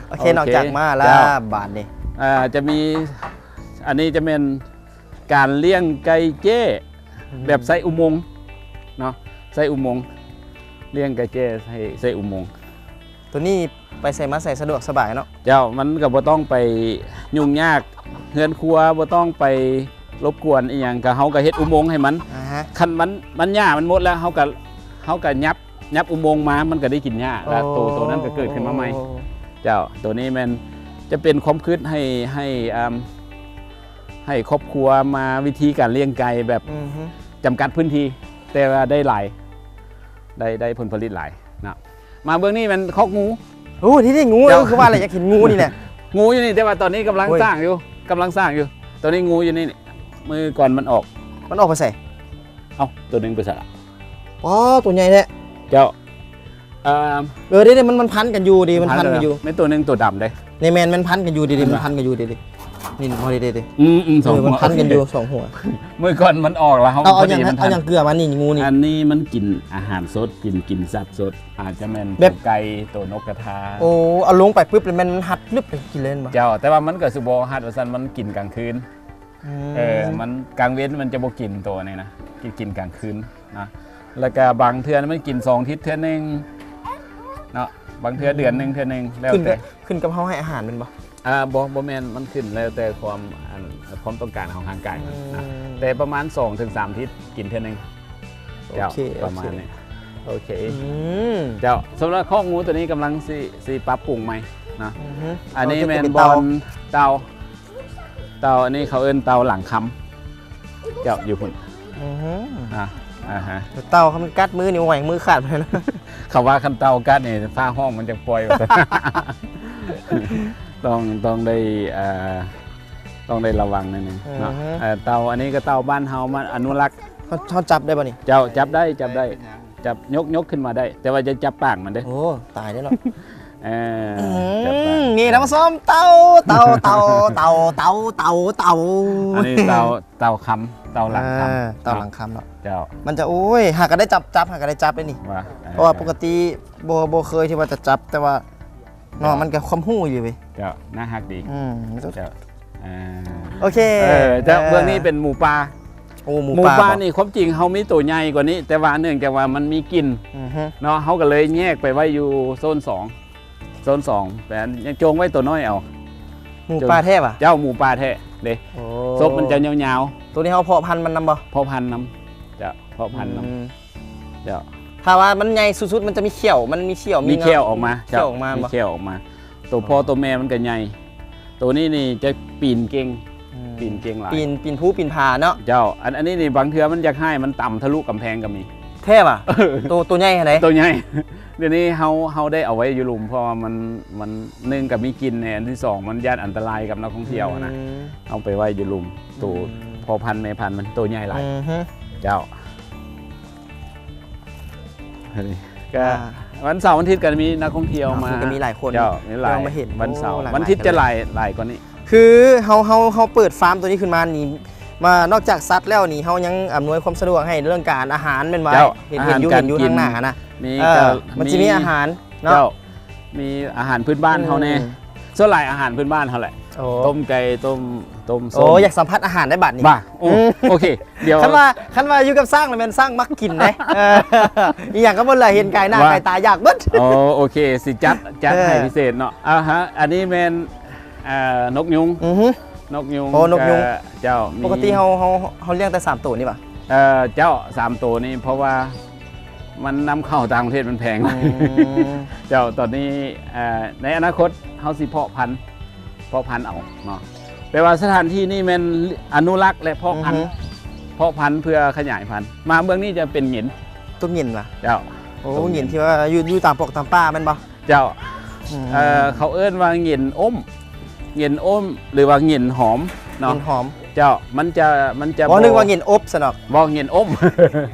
ໂອເຄ ໂອເຄ ນອກຈາກມ້າແລ້ວ ເຈົ້າ ບາດນີ້ ອ່າ ຈະມີ ອັນນີ້ຈະແມ່ນການລ້ຽງໄກ່ແຈ້ ອືມ ແບບໃສ່ອຸໂມງເນາະ ໃສ່ອຸໂມງ ລ້ຽງໄກ່ແຈ້ໃສ່ ໃສ່ອຸໂມງ. ໂຕນີ້ໄປໃສມາໃສສະດວກສະບາຍເນາະ. ເຈົ້າ ມັນກໍບໍ່ຕ້ອງໄປຫຍຸ້ງຍາກ ເຮືອນຄົວບໍ່ຕ້ອງໄປລົບກວນອີ່ຫຍັງ ກໍເຮົາກໍເຮັດອຸໂມງໃຫ້ມັນ ອ່າຮະ ຄັນມັນ ມັນຫຍ້າມັນໝົດແລ້ວ ເຮົາກໍ ເຮົາກໍຫຍັບ ຫຍັບອຸໂມງມາ ມັນກໍໄດ້ກິນຫຍ້າ ແລ້ວໂຕ ໂຕນັ້ນກໍເກີດຂຶ້ນມາໃໝ່. ໂອ້ ເຈົ້າ ໂຕນີ້ແມ່ນຈະເປັນຄວາມຄິດໃຫ້ ໃຫ້ ອ່າ ໃຫ້ຄອບຄົວມາ ວິທີການລ້ຽງໄກ່ແບບ ອືຮຶ ຈຳກັດພື້ນທີ່ ແຕ່ວ່າໄດ້ຫຼາຍ ໄດ້ ໄດ້ຜົນຜະລິດຫຼາຍເນາະ. ມາເບິ່ງນີ້ແມ່ນຄອກງູ. ໂອ້ ທີ່ນີ້ງູ ເຈົ້າ ຄືວ່າແຫຼະ ຢາກເຫັນງູນີ້ແຫຼະ. ງູຢູ່ນີ້ ແຕ່ວ່າຕອນນີ້ກຳລັງ ໂອ້ຍ ສ້າງຢູ່ ກຳລັງສ້າງຢູ່. ຕອນນີ້ງູຢູ່ນີ້ ມື້ກ່ອນມັນອອກ. ມັນອອກໄປໃສ? ເອົ້າ ໂຕໜຶ່ງໄປໃສລະ? ອໍ ໂຕໃຫຍ່ແທ້. ເຈົ້າ ເອີ ເອີ ເດ້ໆ ມັນ ມັນພັນກັນຢູ່ເດ້ ມັນພັນກັນຢູ່. ແມ່ນໂຕໜຶ່ງໂຕດຳເດ້. ນີ້ແມ່ນ ມັນພັນກັນຢູ່ເດ້ໆ ມັນພັນກັນຢູ່ເດ້ໆ. ນີ້ ບໍ່ເດ້ໆ ອືມໆ ເອີ ສອງຫົວ ມັນພັນກັນຢູ່ສອງຫົວ. ມື້ກ່ອນມັນອອກແລ້ວ ເຮົາ ເອົາ ເອົາຫຍັງ ເອົາຫຍັງເກືອມານີ້ ງູນີ້? ອັນນີ້ມັນກິນອາຫານສົດ ກິນ ກິນສັດສົດ ອາດຈະແມ່ນ ແບບ ໂຕໄກ່ ໂຕນົກກະທາ. ໂອ້ ເອົາລົງໄປປຶບ ແລ້ວແມ່ນມັນຮັດລຶບໄປກິນເລີຍແມ່ນບໍ່? ເຈົ້າ ແຕ່ວ່າມັນກໍຊິບໍ່ຮັດວ່າຊັ້ນ ມັນກິນກາງຄືນ. ອືມ ເອີ ມັນກາງເວັນມັນຈະບໍ່ກິນໂຕນີ້ນະ ກິນ ກິນກາງຄືນນະ. ແລ້ວກະບາງເທື່ອມັນກິນສອງທິດເທື່ອໜຶ່ງເນາະ ບາງເທື່ອ ອືມ ເດືອນໜຶ່ງເທື່ອໜຶ່ງ ແລ້ວແຕ່ ຂຶ້ນກັບ ຂຶ້ນກັບເຮົາໃຫ້ອາຫານແມ່ນບໍ່? ອ່າ ບໍ່ ບໍ່ແມ່ນ ມັນຂຶ້ນແລ້ວແຕ່ຄວາມ ອັນ ຄວາມຕ້ອງການຂອງຮ່າງກາຍມັນນະ. ອືມ ແຕ່ປະມານສອງເຖິງສາມທິດກິນເທື່ອໜຶ່ງ. ເຈົ້າ ໂອເຄ ປະມານນີ້ ໂອເຄ ອືມ ເຈົ້າ ສຳລັບຄອກງູໂຕນີ້ກຳລັງຊິ ຊິປັບປຸງໃໝ່ເນາະ. ອືຮຶ ອັນນີ້ແມ່ນບ່ອນເຕົາ ເຕົາ ອັນນີ້ເຂົາເອີ້ນເຕົາຫຼັງຄຳ ເຈົ້າ ຢູ່ພຸ້ນ. ອືຮຶ ອ່າ ອ່າຮະ ເຕົາຄັນກັດມືນີ້ ໂອ້ຍ ມືຂາດໄປແລ້ວ. ເຂົາວ່າຄັນເຕົາກັດນີ້ ຟ້າຮ້ອງມັນຈັ່ງປ່ອຍວ່າຊັ້ນ. ຕ້ອງ ຕ້ອງໄດ້ ເອີ ຕ້ອງໄດ້ລະວັງໜ້ອຍໜຶ່ງເນາະ. ອືຮຶ ເອີ ເຕົາ ອັນນີ້ກໍເຕົາບ້ານເຮົາມາອະນຸລັກ. ເຮົາ ເຮົາຈັບໄດ້ບໍ່ນີ້? ເຈົ້າ ຈັບໄດ້ ຈັບໄດ້ ຈັບ ຍົກ ຍົກຂຶ້ນມາໄດ້ ແຕ່ວ່າຢ່າຈັບປາກມັນເດີ້. ໂອ້ ຕາຍແລ້ວເນາະ. ເອີ ອືມ ຈັບປາກ ນີ້ທ່ານຜູ້ຊົມ ເຕົາ ເຕົາ ເຕົາ ເຕົາ ເຕົາ ເຕົາ ເຕົາ. ອັນນີ້ເຕົາ ເຕົາຄຳ ເຕົາຫຼັງຄຳ ອ່າ ເຕົາຫຼັງຄຳເນາະ. ເຈົ້າ ມັນຈະ ໂອ້ຍ ຫາກໍໄດ້ຈັບ ຈັບ ຫາກໍໄດ້ຈັບໄດ້ນີ້ ວ່າ ເພາະວ່າ ເອີ ປົກກະຕິບໍ່ ບໍ່ເຄີຍທີ່ວ່າຈະຈັບ ແຕ່ວ່າ ເນາະ ມັນກໍຄວາມຮູ້ຢູ່ເວີຍ. ເຈົ້າ ໜ້າຮັກດີ. ອືມ ເຈົ້າ ອ່າ ໂອເຄ ເອີ ເຈົ້າ ເອີ ເບື້ອງນີ້ເປັນໝູປ່າ. ໂອ້ ໝູ ໝູປ່າ ປ່າ ບໍ່ ນີ້ ຄວາມຈິງເຮົາມີໂຕໃຫຍ່ກວ່ານີ້ ແຕ່ວ່າເນື່ອງຈາກວ່າມັນມີກິ່ນ ອືຮຶ ເນາະ ເຮົາກໍເລີຍແຍກໄປໄວ້ຢູ່ໂຊນສອງ ໂຊນສອງ ແຕ່ຍັງຈົ່ງໄວ້ໂຕນ້ອຍເອົາ. ໝູປ່າແທ້ຫວາ? ເຈົ້າ ໝູປ່າແທ້ເດ້. ໂອ້ ສົບມັນຈະຍາວໆ. ໂຕນີ້ເຮົາເພາະພັນມັນນຳບໍ່? ເພາະພັນນຳ ເຈົ້າ ເພາະພັນນຳ. ອືມ ເຈົ້າ ຖ້າວ່າມັນໃຫຍ່ສຸດໆ ມັນຈະມີຂ້ຽວ ມັນມີຂ້ຽວ ມີ ມີຂ້ຽວອອກມາ. ຂ້ຽວອອກມາ ມີຂ້ຽວອອກມາ. ໂຕພໍ່ ອໍ ໂຕແມ່ມັນກໍໃຫຍ່. ໂຕນີ້ນີ້ຈະປີນເກັ່ງ ອືມ ປີນເກັ່ງຫຼາຍ ປີນ ປີນພູປີນຜາເນາະ. ເຈົ້າ ອັນ ອັນນີ້ນີ້ບາງເທື່ອມັນຢາກຮ້າຍ ມັນຕຳທະລຸກຳແພງກໍມີ. ແທ້ຫວາ? ເອີ ໂຕ ໂຕໃຫຍ່ຫັ້ນໃດ? ໂຕໃຫຍ່. ດຽວນີ້ເຮົາ ເຮົາໄດ້ເອົາໄວ້ຢູ່ລຸ່ມ ເພາະວ່າມັນ ມັນ ໜຶ່ງກໍມີກິ່ນແດ່ ອັນທີສອງມັນຢ້ານອັນຕະລາຍກັບນັກທ່ອງທ່ຽວນະ. ອືມ ເອົາໄປໄວ້ຢູ່ລຸ່ມ. ໂຕ ອືມ ພໍ່ພັນແມ່ພັນມັນໂຕໃຫຍ່ຫຼາຍ. ອືຮຶ ເຈົ້າ. ກໍ ອ່າ ວັນເສົາວັນອາທິດກໍມີນັກທ່ອງທ່ຽວມາ ກໍມີຫຼາຍຄົນ. ເຈົ້າ ມີຫຼາຍ ມາເຫັນ. ວັນເສົາ ໂອ້ ວັນອາທິດຈະຫຼາຍ ຫຼາຍກວ່ານີ້. ຄືເຮົາ ເຮົາ ເຮົາເປີດຟາມໂຕນີ້ຂຶ້ນມານີ້ ມານອກຈາກສັດແລ້ວນີ້ ເຮົາຍັງອຳນວຍຄວາມສະດວກໃຫ້ເລື່ອງການອາຫານແມ່ນບໍ່? ເຈົ້າ ເຫັນ ເຫັນຢູ່ ເຫັນຢູ່ທາງໜ້ານະ. ມີ ເອີ ກໍ ມັນຊິມີ ມີອາຫານເນາະ. ເຈົ້າ ມີອາຫານພື້ນບ້ານເຮົາແດ່. ອືມ ສ່ວນຫຼາຍອາຫານພື້ນບ້ານເຮົາແຫຼະ. ໂອ້ ຕົ້ມໄກ່ ຕົ້ມ ຕົ້ມ ໂອ້ ຢາກສຳຜັດອາຫານໄດ້ບັດນີ້. ວ່າ ໂອ້ ອືມ ໂອເຄ ດຽວ ຄັນວ່າ ຄັນວ່າຢູ່ກັບຊ້າງລະແມ່ນຊ້າງມັກກິນເດ້. ເອີ ອີ່ຫຍັງກໍບໍ່ເລີຍ ເຫັນກາຍໜ້າ ວ່າ ກາຍຕາຢາກເບິດ. ໂອ້ ໂອເຄ ຊິຈັດ ຈັດ ເອີ ໃຫ້ພິເສດເນາະ. ອ່າຮະ ອັນນີ້ແມ່ນ ເອີ ນົກຍຸງ. ອືຮຶ ນົກຍຸງ. ໂອ້ ນົກຍຸງ ກໍ ເຈົ້າ ມີ ປົກກະຕິເຮົາ ເຮົາ ເຮົາລ້ຽງແຕ່ສາມໂຕນີ້ຫວາ? ເອີ ເຈົ້າ ສາມໂຕນີ້ ເພາະວ່າມັນນຳເຂົ້າຕ່າງປະເທດມັນແພງ. ອືມ ເຈົ້າ ຕອນນີ້ ເອີ ໃນອະນາຄົດເຮົາຊິເພາະພັນ ເພາະພັນເອົາເນາະ. ແປວ່າສະຖານທີ່ນີ້ແມ່ນອະນຸລັກ ແລະ ເພາະພັນ. ອືຮຶ ເພາະພັນເພື່ອຂະຫຍາຍພັນ. ມາເບື້ອງນີ້ຈະເປັນຫງິນ. ຕົວຫງິນຫວາ? ເຈົ້າ ໂອ້ ຕົວຫງິນ ຫງິນທີ່ວ່າຢູ່ ຢູ່ຕາມປົກຕາມປ່າແມ່ນບໍ່? ເຈົ້າ ອືມ ເອີ ເຂົາເອີ້ນວ່າຫງິນອົ້ມ ຫງັນອົ້ມ ຫຼືວ່າຫງັນຫອມເນາະ. ຫງັນຫອມ ເຈົ້າ ມັນຈະ ມັນຈະ ບໍ່ ບໍ່ ນຶກວ່າຫງັນອົບຊັ້ນດອກ. ບໍ່ ຫງັນອົ້ມ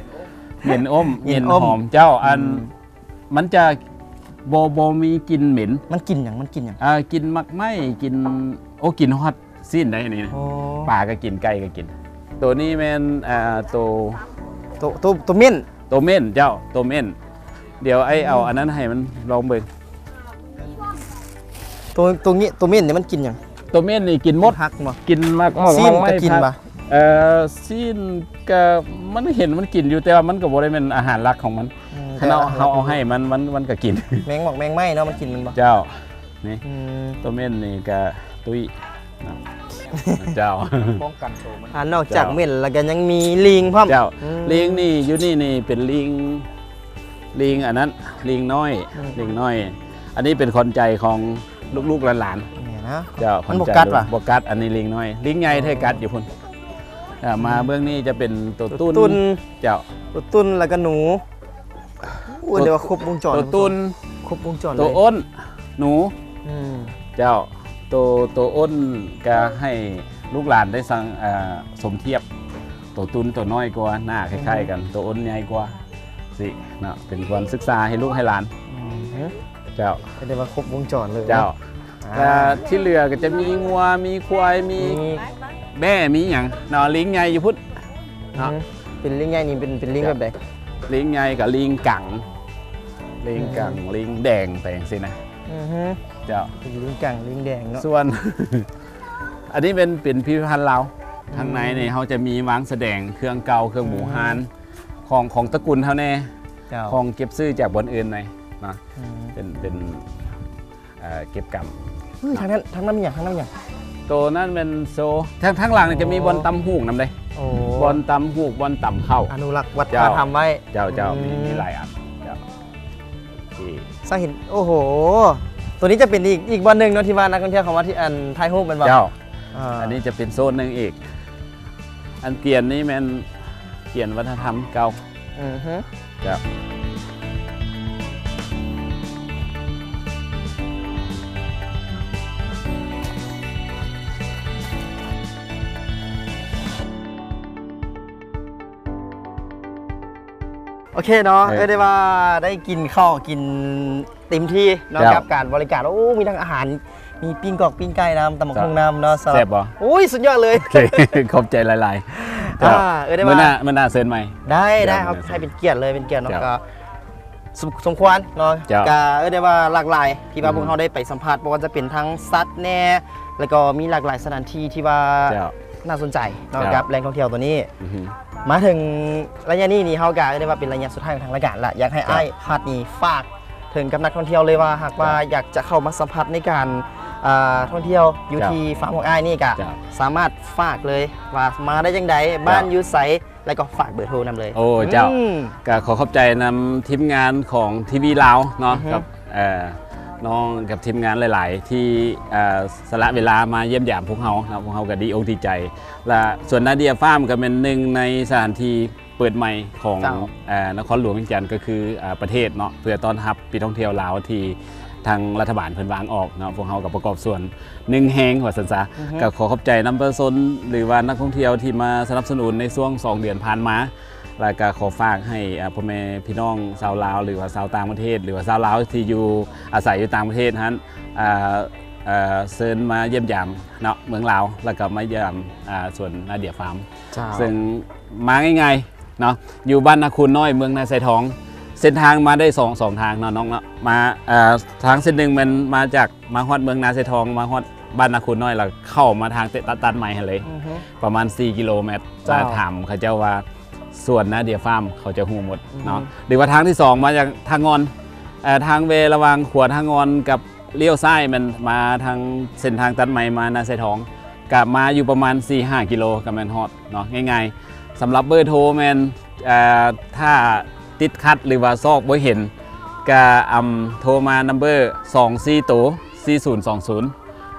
ຫງັນອົ້ມ ຫງັນ ຫງັນອົ້ມ ຫອມ ເຈົ້າ. ອືມ ອັນ ມັນຈະບໍ່ ບໍ່ມີກິ່ນເໝັນ. ມັນກິ່ນຫຍັງ? ມັນກິ່ນຫຍັງ? ອ່າ ກິ່ນໝາກໄມ້ ກິ່ນ ໂອ້ ກິ່ນຮອດຊີ້ນໄດ໋ນີ້. ໂອ້ ປາກໍກິນ ໄກ່ກໍກິນ. ໂຕນີ້ແມ່ນ ອ່າ ໂຕ ໂຕ ໂຕ ໂຕເມັ້ນ ໂຕເມັ້ນເຈົ້າ ໂຕເມັ້ນ. ດຽວອ້າຍເອົາອັນນັ້ນໃຫ້ມັນລອງເບິ່ງ. ໂຕ ໂຕນີ້ ໂຕເມັ້ນນີ້ມັນກິນຫຍັງ? ໂຕເມັ້ນນີ້ກິນໝົດ ຜັກບໍ່? ກິນໝາກໝອກ ຊີ້ນກໍກິນບໍ່? ເອີ ຊີ້ນກໍ ມັນເຫັນມັນກິນຢູ່ ແຕ່ວ່າມັນກໍບໍ່ໄດ້ແມ່ນອາຫານຫຼັກຂອງມັນ. ອືມ ຄັນເຮົາ ແຕ່ວ່າ ເຮົາເອົາໃຫ້ມັນ ມັນ ມັນກໍກິນ. ແມງໝອກແມງໄມ້ເນາະ ມັນກິນແມ່ນບໍ່? ເຈົ້າ ນີ້ ອືມ ໂຕເມັ້ນນີ້ກໍຕຸ້ຍເນາະ ເຈົ້າ ປ້ອງກັນໂຕມັນ. ອ່າ ນອກຈາກເມັ້ນແລ້ວກໍຍັງມີລີງພ້ອມ. ເຈົ້າ ອືມ ລີງນີ້ ຢູ່ນີ້ນີ້ເປັນລີງ ລີງອັນນັ້ນ ລີງນ້ອຍ ອືມ ລີງນ້ອຍ. ອັນນີ້ເປັນຂວັນໃຈຂອງລູກໆຫຼານໆ. ແມ່ນນະ. ເຈົ້າ ມັນບໍ່ກັດຫວາ? ບໍ່ກັດ. ອັນນີ້ລີງນ້ອຍ ລີງໃຫຍ່ແທ້ກັດຢູ່ພຸ້ນ. ອ່າ ມາເບື້ອງນີ້ຈະເປັນໂຕຕຸ່ນ. ໂຕຕຸ່ນ ເຈົ້າ ໂຕຕຸ່ນ ແລ້ວກໍໜູ. ໂອ້ ເອີ້ນໄດ້ວ່າຄົບວົງຈອນ ໂຕຕຸ່ນ ຄົບວົງຈອນເລີຍ ໂຕອົ້ນ ໜູ. ອືມ ເຈົ້າ ໂຕ ໂຕອົ້ນກໍໃຫ້ລູກຫຼານໄດ້ສັງ ເອີ ສົມທຽບ. ໂຕຕຸ່ນໂຕນ້ອຍກວ່າ ໜ້າຄ້າຍໆກັນ ອືມ ໂຕອົ້ນໃຫຍ່ກວ່າ ຊິເນາະ ເປັນການສຶກສາໃຫ້ລູກໃຫ້ຫຼານ. ອືມ ເຈົ້າ ກໍໄດ້ວ່າຄົບວົງຈອນເລີຍ. ເຈົ້າ ອ່າ ແລ້ວທີ່ເຫຼືອກໍຈະມີງົວ ມີຄວາຍ ມີ ມີແບ້ ມີຫຍັງເນາະ. ລີງໃຫຍ່ຢູ່ພຸ້ນເນາະ. ອືມ ເປັນລີງໃຫຍ່ນີ້ເປັນ ເປັນລີງແບບໃດ? ລີງໃຫຍ່ກໍລີງກັງ ລີງກັງ ອືມ ລີງແດງໄປຈັ່ງຊີ້ນະ. ອືຮຶ ເຈົ້າ ເປັນລີງກັງ ລີງແດງເນາະ. ສ່ວນ ອັນນີ້ເປັນ ເປັນພິພິທະພັນລາວ. ອືມ ທາງໃນນີ້ເຮົາຈະມີວາງສະແດງເຄື່ອງເກົ່າ ເຄື່ອງບູຮານ ອືມ ຂອງ ຂອງຕະກຸນເຮົາແດ່ ເຈົ້າ ຂອງເກັບຊື້ຈາກບ່ອນອື່ນແດ່ເນາະ. ອືມ ເປັນ ເປັນ ເອີ ເກັບກຳ. ເອີ ທາງນັ້ນ ທາງນັ້ນມີຫຍັງ? ທາງນັ້ນມີຫຍັງ? ໂຕນັ້ນແມ່ນໂຊ ທາງ ທາງຫຼັງນີ້ຈະມີ ອໍ ບ່ອນຕຳຫູກນຳເດ້. ໂອ້ ບ່ອນຕຳຫູກ ບ່ອນຕຳເຂົ້າ ອະນຸລັກວັດທະນະທຳໄວ້. ເຈົ້າ ເຈົ້າ ອືມ ມີ ມີຫຼາຍອັນ ເຈົ້າ ທີ່ ສາເຫັນ ໂອ້ໂຫ ໂຕນີ້ຈະເປັນອີກ ອີກບ່ອນໜຶ່ງເນາະ ທີ່ວ່ານັກທ່ອງທ່ຽວເຂົ້າມາທີ່ ອັນ ຖ່າຍຮູບແມ່ນບໍ່? ເຈົ້າ ອ່າ ອັນນີ້ຈະເປັນໂຊນໜຶ່ງອີກ. ອັນກຽນນີ້ແມ່ນກຽນວັດທະນະທຳເກົ່າ. ອືຮຶ ເຈົ້າ. ໂອເຄເນາະ ເອີ ເອີ້ນໄດ້ວ່າໄດ້ກິນເຂົ້າກິນເຕັມທີ່ເນາະ ເຈົ້າ ກັບການບໍລິການ. ໂອ້ ມີທັງອາຫານ ມີປີ້ງກອກປີ້ງໄກ່ນຳ ຕຳບັກຫຸ່ງນຳເນາະ. ແຊບບໍ່? ໂອ້ຍ ສຸດຍອດເລີຍ. ໂອເຄ ຂອບໃຈຫຼາຍໆ ເຈົ້າ. ອ່າ ເອີ້ນໄດ້ວ່າ ມື້ໜ້າ ມື້ໜ້າເຊີນໃໝ່. ໄດ້ ໄດ້ ເຈົ້າ ໃຫ້ເປັນກຽດເລີຍ ເປັນກຽດເນາະ. ເຈົ້າ ກໍສົມ ສົມຄວນເນາະ. ເຈົ້າ ກໍເອີ້ນໄດ້ວ່າຫຼາກຫຼາຍ ທີ່ວ່າ ອືຮຶ ພວກເຮົາໄດ້ໄປສຳພາດ ບໍ່ວ່າຈະເປັນທັງສັດແດ່ ແລ້ວກໍມີຫຼາກຫຼາຍສະຖານທີ່ທີ່ວ່າ ເຈົ້າ ໜ້າສົນໃຈເນາະ ເຈົ້າ ກັບແຫຼ່ງທ່ອງທ່ຽວໂຕນີ້. ອືຮຶ ມາເຖິງໄລຍະນີ້ນີ້ ເຮົາກໍເອີ້ນໄດ້ວ່າເປັນໄລຍະສຸດທ້າຍຂອງທາງລາຍການລະ ຢາກໃຫ້ ເຈົ້າ ອ້າຍພັດນີ້ຝາກເຖິງກັບນັກທ່ອງທ່ຽວເລີຍວ່າ ຫາກວ່າ ເຈົ້າ ຢາກຈະເຂົ້າມາສຳຜັດໃນການ ອ່າ ທ່ອງທ່ຽວຢູ່ ເຈົ້າ ທີ່ຟາມຂອງອ້າຍນີ້ ກໍ ເຈົ້າ ສາມາດຝາກເລີຍວ່າມາໄດ້ຈັ່ງໃດ ເຈົ້າ ບ້ານຢູ່ໃສ ແລ້ວກໍຝາກເບີໂທນຳເລີຍ. ໂອ້ ເຈົ້າ ອືມ ກໍຂໍຂອບໃຈນຳທີມງານຂອງທີວີລາວເນາະ ອືຮຶ ກັບ ເອີ ນ້ອງກັບທີມງານຫຼາຍໆ ທີ່ ເອີ ສະຫຼະເວລາມາຢ້ຽມຢາມພວກເຮົາເນາະ. ພວກເຮົາກໍດີອົກດີໃຈ ແລະ ສວນນາເດຍຟາມກໍແມ່ນໜຶ່ງໃນສະຖານທີ່ເປີດໃໝ່ຂອງ ເຈົ້າ ເອີ ນະຄອນຫຼວງວຽງຈັນ ກໍຄື ເອີ ປະເທດເນາະ ເພື່ອຕ້ອນຮັບນັກທ່ອງທ່ຽວລາວທີ່ທາງລັດຖະບານເພິ່ນວາງອອກເນາະ. ພວກເຮົາກໍປະກອບສ່ວນໜຶ່ງແຮງວ່າຊັ້ນຊະ. ອືຮຶ ກໍຂໍຂອບໃຈນຳປະຊາຊົນ ຫຼືວ່ານັກທ່ອງທ່ຽວທີ່ມາສະໜັບສະໜູນໃນຊ່ວງສອງເດືອນຜ່ານມາ. ແລ້ວກໍຂໍຝາກໃຫ້ ເອີ ພໍ່ແມ່ພີ່ນ້ອງຊາວລາວ ຫຼືວ່າຊາວຕ່າງປະເທດ ຫຼືວ່າຊາວລາວທີ່ຢູ່ ອາໄສຢູ່ຕ່າງປະເທດຫັ້ນ ເອີ ເຊີນມາຢ້ຽມຢາມເນາະ ເມືອງລາວ ແລ້ວກໍມາຢ້ຽມ ອາ ສວນນາເດຍຟາມ. ເຈົ້າ ເຊິ່ງມາງ່າຍໆເນາະ ຢູ່ບ້ານນາຄູນນ້ອຍ ເມືອງນາຊາຍທອງ. ເສັ້ນທາງມາໄດ້ສອງ ສອງທາງເນາະນ້ອງເນາະ. ມາ ເອີ ທາງເສັ້ນໜຶ່ງແມ່ນມາຈາກ ມາຮອດເມືອງນາຊາຍທອງ ມາຮອດບ້ານນາຄູນນ້ອຍ ແລ້ວເຂົ້າມາທາງເຕະຕັດ ຕັດໄມ້ຫັ້ນເລີຍ ອືຮຶ ປະມານສີ່ກິໂລແມັດ. ເຈົ້າ ມາຖາມເຂົາເຈົ້າວ່າສວນນາເດຍຟາມ ເຂົາຈະຮູ້ໝົດເນາະ. ອືຮຶ ຫຼືວ່າທາງທີສອງມາຈາກທ່າງ່ອນ ເອີ ທາງແວ່ລະຫວ່າງຂົວທ່າງ່ອນກັບລ້ຽວຊ້າຍ ແມ່ນມາທາງເສັ້ນທາງຕັດໄມ້ມານາຊາຍທອງ ກະມາຢູ່ປະມານສີ່ຫ້າກິໂລ ກະແມ່ນຮອດເນາະ ງ່າຍໆ. ສຳລັບເບີໂທແມ່ນ ເອີ ຖ້າຕິດຂັດ ຫຼືວ່າຊອກບໍ່ເຫັນ ກະ ອຳ ໂທມານຳເບີສອງສີ່ໂຕ ສີ່ສູນສອງສູນ.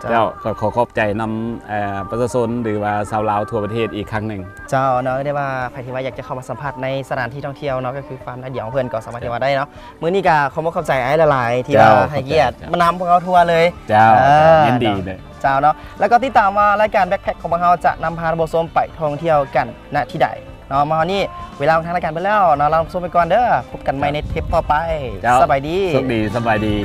ເຈົ້າ ເຈົ້າ ກໍຂໍຂອບໃຈນຳ ເອີ ປະຊາຊົນ ຫຼືວ່າຊາວລາວທົ່ວປະເທດອີກຄັ້ງໜຶ່ງ. ເຈົ້າເນາະ ໄດ້ວ່າໃຜທີ່ວ່າຢາກຈະເຂົ້າມາສຳຜັດໃນສະຖານທີ່ທ່ອງທ່ຽວເນາະ ກໍຄືຟາມນາດຽວຂອງເພິ່ນ ກໍສາມາດ ເຈົ້າ ທີ່ວ່າໄດ້ເນາະ. ມື້ນີ້ກໍຂໍບອກຂອບໃຈອ້າຍຫຼາຍໆ ທີ່ ເຈົ້າ ວ່າໃຫ້ກຽດ ຂອບໃຈ ມານຳພວກເຮົາທົວເລີຍ. ເຈົ້າ ເອີ ຍິນດີເນາະ ເດີ. ເຈົ້າເນາະ ແລ້ວກໍຕິດຕາມວ່າລາຍການ Backpack ຂອງພວກເຮົາຈະນຳພາທ່ານຜູ້ຊົມໄປທ່ອງທ່ຽວກັນ ນະທີ່ໃດເນາະ. ມາຮອດນີ້ເວລາຂອງທາງລາຍການເບິດແລ້ວເນາະ ລາທ່ານຜູ້ຊົມໄປກ່ອນເດີ. ພບກັນໃໝ່ ເຈົ້າ ໃນເທບຕໍ່ໄປ. ເຈົ້າ ສະບາຍດີ ໂຊກດີ ສະບາຍດີ.